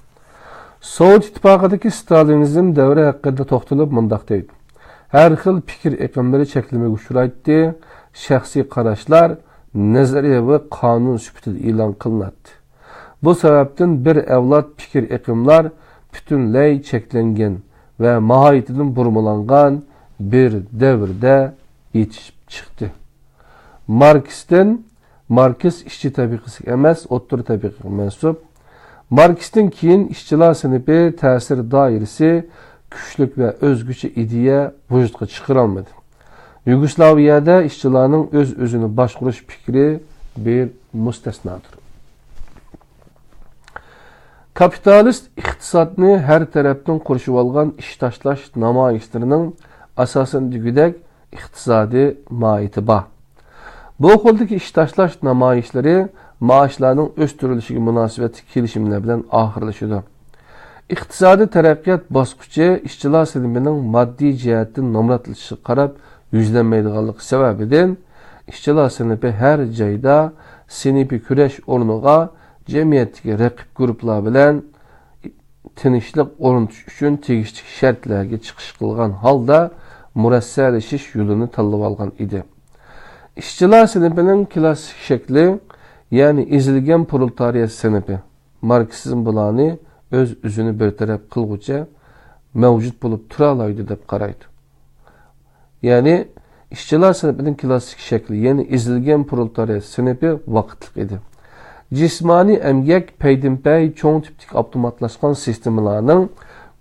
سوۋېت ئىتتىپاقىدىكى ستالىنىزم دەۋرى ھەققىدە توختىلىپ مۇنداق دەيدۇ: ھەر خىل پىكىر ئېقىملىرى چەكلىمىگە ئۇچرايتتى، شەخسىي قاراشلار نەزەرىيە ۋە قانۇن سۈپىتىدە ئېلان قىلىناتتى. بۇ سەۋەبتىن بىر ئەۋلاد پىكىر ئېقىملار پۈتۈنلەي چەكلەنگەن ۋە ماھىيىتىدىن بۇرمىلانغان بىر دەۋردە يېتىشىپ چىقتى. ماركستىن، ماركس ئىشچى تەبىقىسىگە ئەمەس، ئوتتۇرا تەبىقىگە مەنسۇپ. ماركستىن كېيىن ئىشچىلار سىنىپى تەسىر دائىرىسى كۈچلۈك ۋە ئۆزگىچە ئىدىيە ۋۇجۇدقا چىقىرالمىدى. يۇگوسلاۋىيەدە ئىشچىلارنىڭ ئۆز-ئۆزىنى باشقۇرۇش پىكرى بىر مۇستەسنادۇر. كاپىتالىست ئىقتىسادنى ھەر تەرەپتىن قورشىۋالغان ئىش تاشلاش نامايىشلىرىنىڭ ئاساسەن دېگۈدەك ئىقتىسادىي ماھىيىتى بار. بۇ خىلدىكى ئىش تاشلاش نامايىشلىرى مائاشلارنىڭ ئۆستۈرۈلۈشىگە مۇناسىۋەتلىك كېلىشىملەر بىلەن ئاخىرلىشىدۇ. ئىقتىسادىي تەرەققىيات باسقۇچى ئىشچىلار سىنىپىنىڭ ماددىي جەھەتتىن نامراتلىشىشىغا قاراپ يۈزلەنمەيدىغانلىقى سەۋەبىدىن، ئىشچىلار سىنىپى ھەر جايدا سىنىپىي كۈرەش ئورنىغا جەمئىيەتتىكى رەقىب گۇرۇپپىلار بىلەن تىنچلىق ئورنىتىش ئۈچۈن تېگىشلىك شەرتلەرگە چىقىش قىلغان ھالدا مۇرەسسەلىشىش يولىنى تاللىۋالغان ئىدى. ئىشچىلار سىنىپىنىڭ كىلاسسىك شەكلى، يەنى ئېزىلگەن پرولېتارىيەت سىنىپى، ماركسىزم بۇلارنى ئۆز-ئۆزىنى بىر تەرەپ قىلغۇچە مەۋجۇت بولۇپ تۇرالايدۇ دەپ قارايدۇ. يەنى ئىشچىلار سىنىپىنىڭ كىلاسسىك شەكلى، يەنى ئېزىلگەن پرولېتارىيە سىنىپى ۋاقىتلىق ئىدى. جىسمانىي ئەمگەك پەيدىنپەي چوڭ تىپتىكى ئاپتوماتلاشقان سىستېمىلارنىڭ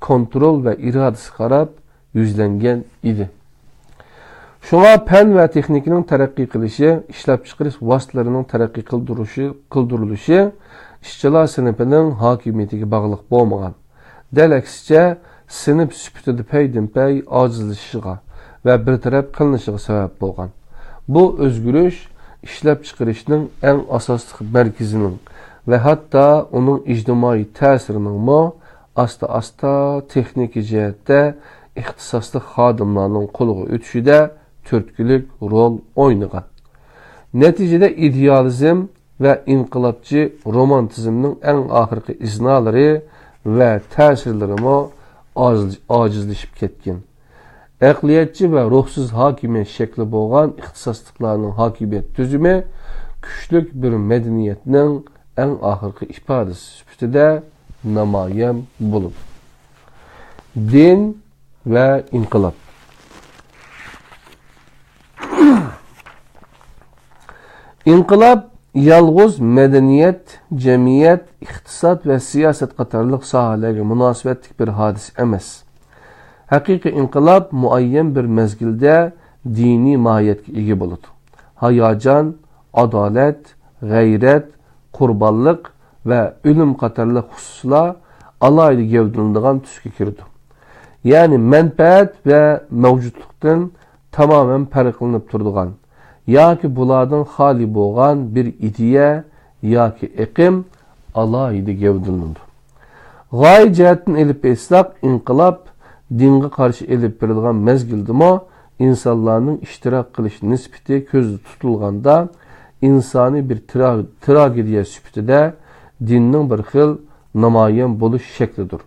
كونترول ۋە ئىرادىسىگە قاراپ يۈزلەنگەن ئىدى. شۇڭا پەن ۋە تېخنىكىنىڭ تەرەققىي قىلىشى، ئىشلەپچىقىرىش ۋاسىتىلىرىنىڭ تەرەققىي قىلدۇرۇشى، قىلدۇرۇلۇشى ئىشچىلار سىنىپىنىڭ ھاكىمىيىتىگە باغلىق بولمىغان. دەل ئەكسىچە، سىنىپ سۈپىتىدە پەيدىنپەي ئاجىزلىشىشىغا ۋە بىر تەرەپ قىلىنىشىغا سەۋەب بولغان. بۇ ئۆزگىرىش ئىشلەپچىقىرىشنىڭ ئەڭ ئاساسلىق مەركىزىنىڭ ۋە ھەتتا ئۇنىڭ ئىجتىمائىي تەسىرىنىڭمۇ ئاستا-ئاستا تېخنىكا جەھەتتە ئىختىساسلىق خادىملارنىڭ قولىغا ئۆتۈشىدە تۈرتكىلىك رول ئوينىغان. نەتىجىدە ئىدېئالىزم ۋە ئىنقىلابچى رومانتىزمنىڭ ئەڭ ئاخىرقى ئىزنالىرى ۋە تەسىرلىرىمۇ ئاز-، ئاجىزلىشىپ كەتكەن. ئەقلىيەتچى ۋە روھسىز ھاكىمىيەت شەكلى بولغان ئىختىساسلىقلارنىڭ ھاكىمىيەت تۈزۈمى كۈچلۈك بىر مەدەنىيەتنىڭ ئەڭ ئاخىرقى ئىپادىسى سۈپىتىدە نامايان بولىدۇ. دىن ۋە ئىنقىلاب. ئىنقىلاب يالغۇز مەدەنىيەت، جەمئىيەت، ئىقتىساد ۋە سىياسەت قاتارلىق ساھەلەرگە مۇناسىۋەتلىك بىر ھادىسە ئەمەس. ھەقىقىي ئىنقىلاب مۇئەييەن بىر مەزگىلدە دىنىي ماھىيەتكە ئىگە بولىدۇ. ھاياجان، ئادالەت، غەيرەت، قۇربانلىق ۋە ئۆلۈم قاتارلىق خۇسۇسلار ئالاھىدە گەۋدىلىنىدىغان تۈسكە كىرىدۇ. يەنى مەنپەئەت ۋە مەۋجۇتلۇقتىن تامامەن پەرقلىنىپ تۇرىدىغان ياكى بۇلاردىن خالىي بولغان بىر ئىدىيە ياكى ئېقىم ئالاھىدە گەۋدىلىنىدۇ. غايە جەھەتتىن ئېلىپ ئېيتساق، ئىنقىلاب دىنغا قارشى ئېلىپ بېرىلغان مەزگىلدىمۇ ئىنسانلارنىڭ ئىشتىراك قىلىش نىسبىتى كۆزدە تۇتۇلغاندا، ئىنسانىي بىر ترا-، تراگېدىيە سۈپىتىدە دىننىڭ بىر خىل نامايان بولۇش شەكلىدۇر.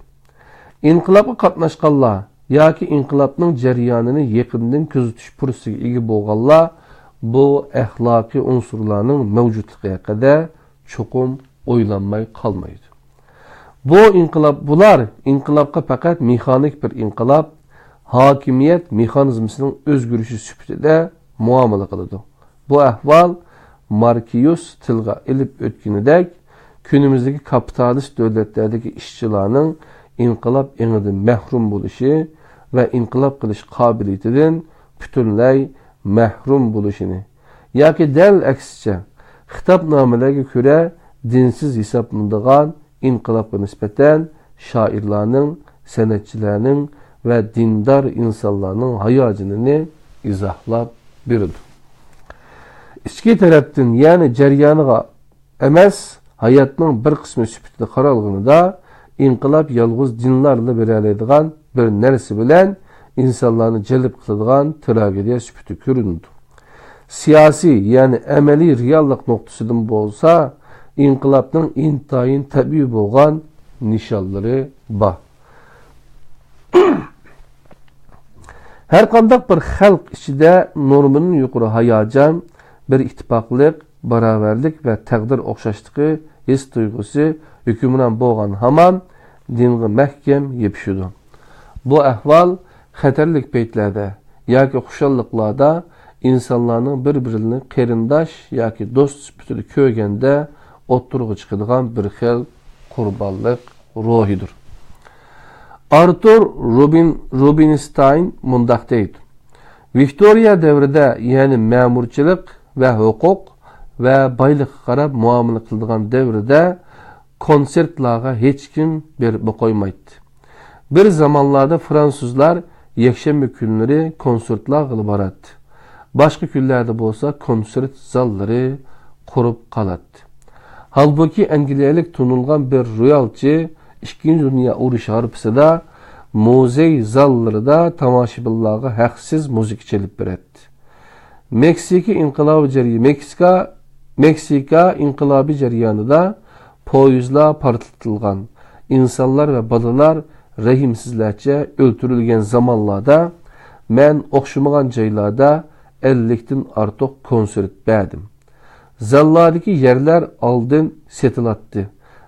ئىنقىلابقا قاتناشقانلار ياكى ئىنقىلابنىڭ جەريانىنى يېقىندىن كۆزىتىش پۇرسىتىگە ئىگە بولغانلار بۇ ئەخلاقىي ئۇنسۇرلارنىڭ مەۋجۇتلۇقى ھەققىدە چوقۇم ئويلانماي قالمايدۇ. بۇ ئىنقىلاب، بۇلار ئىنقىلابقا پەقەت مېخانىك بىر ئىنقىلاب، ھاكىمىيەت مېخانىزمىسىنىڭ ئۆزگىرىشى سۈپىتىدە مۇئامىلە قىلىدۇ. بۇ ئەھۋال ماركيۇس تىلغا ئېلىپ ئۆتكىنىدەك، كۈنىمىزدىكى كاپىتالىست دۆلەتلەردىكى ئىشچىلارنىڭ ئىنقىلاب ئېڭىدىن مەھرۇم بولۇشى ۋە ئىنقىلاب قىلىش قابىلىيىتىدىن پۈتۈنلەي مەھرۇم بولۇشىنى ياكى دەل ئەكسىچە، خىتابنامىلەرگە كۆرە دىنسىز ھېسابلىنىدىغان ئىنقىلابقا نىسبەتەن شائىرلارنىڭ، سەنئەتچىلەرنىڭ ۋە دىندار ئىنسانلارنىڭ ھاياجىنىنى ئىزاھلاپ بېرىدۇ. ئىچكى تەرەپتىن، يەنى جەريانىغا ئەمەس، ھاياتنىڭ بىر قىسمى سۈپىتىدە قارالغىنىدا، ئىنقىلاب يالغۇز دىنلارلا بېرەلەيدىغان بىر نەرسە بىلەن ئىنسانلارنى جەلپ قىلىدىغان تراگېدىيە سۈپىتىدە كۆرۈنىدۇ. سىياسىي، يەنى ئەمەلىي رېئاللىق نۇقتىسىدىن بولسا، ئىنقىلابنىڭ ئىنتايىن تەبىئىي بولغان نىشانلىرى بار. ھەرقانداق بىر خەلق ئىچىدە نورمىدىن يۇقىرى ھاياجان، بىر ئىتتىپاقلىق، باراۋەرلىك ۋە تەقدىر ئوخشاشلىقى ھېس تۇيغۇسى ھۆكۈمران بولغان ھامان دىنغا مەھكەم يېپىشىدۇ. بۇ ئەھۋال خەتەرلىك پەيتلەردە ياكى خۇشاللىقلاردا ئىنسانلارنىڭ بىر-بىرىنى قېرىنداش ياكى دوست سۈپىتىدە كۆرگەندە ئوتتۇرىغا چىقىدىغان بىر خىل قۇربانلىق روھىدۇر. ئارتۇر روبىن، روبىنستاين مۇنداق دەيدۇ: ۋىكتورىيە دەۋرىدە، يەنى مەمۇرچىلىق ۋە ھوقۇق ۋە بايلىققا قاراپ مۇئامىلە قىلىدىغان دەۋردە كونسېرتلارغا ھېچكىم بېرىپمۇ قويمايتتى. بىر زامانلاردا فرانسۇزلار يەكشەنبە كۈنلىرى كونسېرتلارغىلا باراتتى. باشقا كۈنلەردە بولسا كونسېرت زاللىرى قۇرۇپ قالاتتى. ھالبۇكى، ئەنگلىيەلىك تونۇلغان بىر رويالچى ئىككىنچى دۇنيا ئۇرۇشى ھارپىسىدا مۇزېي زاللىرىدا تاماشىبىنلارغا ھەقسىز مۇزىكا چېلىپ بېرەتتى. مېكسىكا ئىنقىلابى جەري-، مېكسىكا، مېكسىكا ئىنقىلابى جەريانىدا پويىزلار پارتلىتىلغان، ئىنسانلار ۋە بالىلار رەھىمسىزلەرچە ئۆلتۈرۈلگەن زامانلاردا مەن ئوخشىمىغان جايلاردا ئەللىكتىن ئارتۇق كونسېرت بەردىم. زاللاردىكى يەرلەر ئالدىن سېتىلاتتى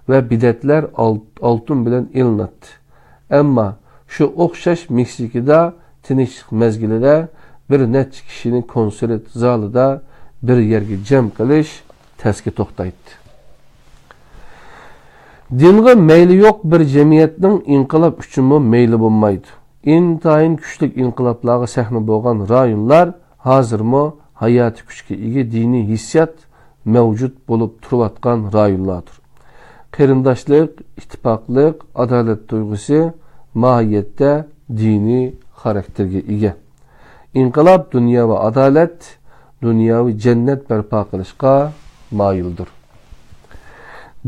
ۋە بېلەتلەر ئال-، ئالتۇن بىلەن ئېلىناتتى. ئەمما شۇ ئوخشاش مېكسىكىدا تىنچلىق مەزگىلىدە بىر نەچچە كىشىنى كونسېرت زالىدا بىر يەرگە جەم قىلىش تەسكە توختايتتى. دىنغا مەيلى يوق بىر جەمئىيەتنىڭ ئىنقىلاب ئۈچۈنمۇ مەيلى بولمايدۇ. ئىنتايىن كۈچلۈك ئىنقىلابلارغا سەھنە بولغان رايونلار ھازىرمۇ ھاياتىي كۈچكە ئىگە دىنىي ھېسسىيات مەۋجۇت بولۇپ تۇرۇۋاتقان رايونلاردۇر. قېرىنداشلىق، ئىتتىپاقلىق، ئادالەت تۇيغۇسى ماھىيەتتە دىنىي خاراكتېرگە ئىگە. ئىنقىلاب دۇنياۋى ئادالەت، دۇنياۋى جەننەت بەرپا قىلىشقا مايىلدۇر.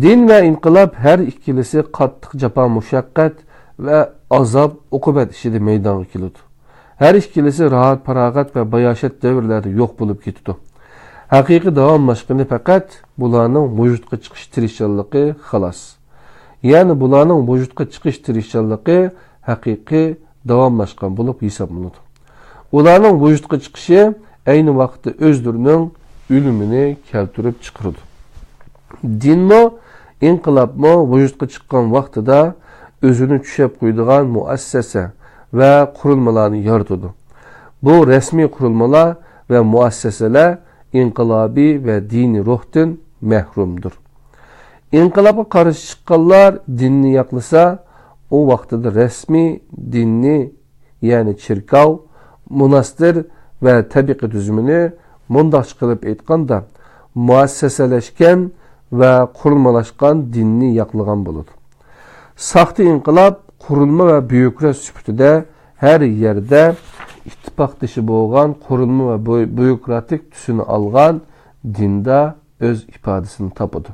دىن ۋە ئىنقىلاب ھەر ئىككىلىسى قاتتىق جاپا-مۇشەققەت ۋە ئازاب-ئوقۇبەت ئىچىدە مەيدانغا كېلىدۇ. ھەر ئىككىلىسى راھەت-پاراغەت ۋە باياشات دەۋرلەردە يوق بولۇپ كېتىدۇ. ھەقىقىي داۋاملاشقىنى پەقەت بۇلارنىڭ ۋۇجۇدقا چىقىش تىرىشچانلىقى، خالاس. يەنى بۇلارنىڭ ۋۇجۇدقا چىقىش تىرىشچانلىقى ھەقىقىي داۋاملاشقان بولۇپ ھېسابلىنىدۇ. ئۇلارنىڭ ۋۇجۇدقا چىقىشى ئەينى ۋاقىتتا ئۆزلىرىنىڭ ئۆلۈمىنى كەلتۈرۈپ چىقىرىدۇ. دىنمۇ، ئىنقىلابمۇ ۋۇجۇدقا چىققان ۋاقتىدا ئۆزىنى چۈشەپ قويىدىغان مۇئەسسەسە ۋە قۇرۇلمىلارنى يارىتىدۇ. بۇ رەسمىي قۇرۇلمىلار ۋە مۇئەسسەسىلەر ئىنقىلابىي ۋە دىنىي روھتىن مەھرۇمدۇر. ئىنقىلابقا قارشى چىققانلار دىننى ياقلىسا، ئۇ ۋاقتىدا رەسمىي دىننى، يەنى چېركاۋ، موناستىر ۋە تەبىقە تۈزۈمىنى، مۇنداقچە قىلىپ ئېيتقاندا، مۇئەسسەسەلەشكەن ۋە قۇرۇلمىلاشقان دىننى ياقلىغان بولىدۇ. ساختا ئىنقىلاب قۇرۇلما ۋە بيۇروكرات سۈپىتىدە ھەر يەردە ئىتتىپاقدىشى بولغان قۇرۇلما ۋە بيۇ-، بيۇروكراتىك تۈسىنى ئالغان دىندا ئۆز ئىپادىسىنى تاپىدۇ.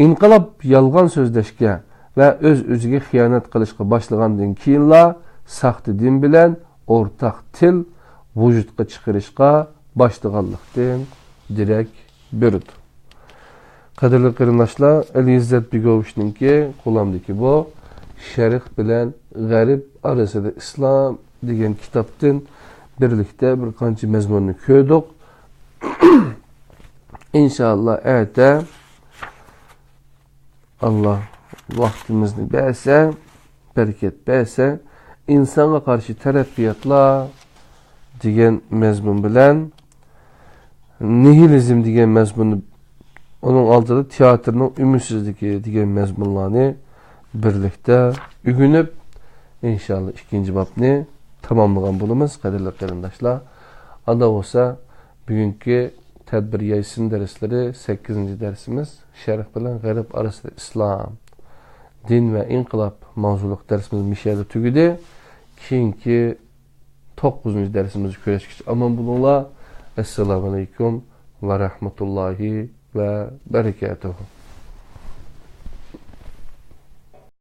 ئىنقىلاب يالغان سۆزلەشكە ۋە ئۆز-ئۆزىگە خىيانەت قىلىشقا باشلىغاندىن كېيىنلا، ساختا دىن بىلەن ئورتاق تىل ۋۇجۇدقا چىقىرىشقا باشلىغانلىقتىن دېرەك بېرىدۇ. قەدىرلىك قېرىنداشلار، ئەلى ئىززەت بېگوۋىچنىڭكى قولۇمدىكى بۇ «شەرق بىلەن غەرب ئارىسىدا ئىسلام» دېگەن كىتابتىن بىرلىكتە بىر قانچە مەزمۇننى كۆردۇق. ئىنشائاللا، ئەتە ئاللا ۋاقتىمىزنى بەرسە، بەرىكەت بەرسە، «ئىنسانغا قارشى تەرەققىياتلار» دېگەن مەزمۇن بىلەن نىھىلىزم دېگەن مەزمۇننى، ئۇنىڭ ئالدىدا تىياتىرنىڭ ئۈمىدسىزلىكى دېگەن مەزمۇنلارنى بىرلىكتە ئۆگىنىپ، ئىنشائاللا، ئىككىنچى بابنى تاماملىغان بولىمىز، قەدىرلىك قېرىنداشلار. ئاندا بولسا، بۈگۈنكى تەدبىر يايسىن دەرسلىرى، سەككىزىنچى دەرسىمىز، «شەرق بىلەن غەرب ئارىسىدا ئىسلام، دىن ۋە ئىنقىلاب» ماۋزۇلۇق دەرسىمىز مۇشۇ يەردە تۈگىدى. كېيىنكى توققۇزىنچى دەرسىمىزدە كۆرۈشكىچە ئامان بولۇڭلار. ئەسسالامۇ ئەلەيكۇم ۋە رەھمەتۇللاھى ۋە بەرىكاتۇھۇ.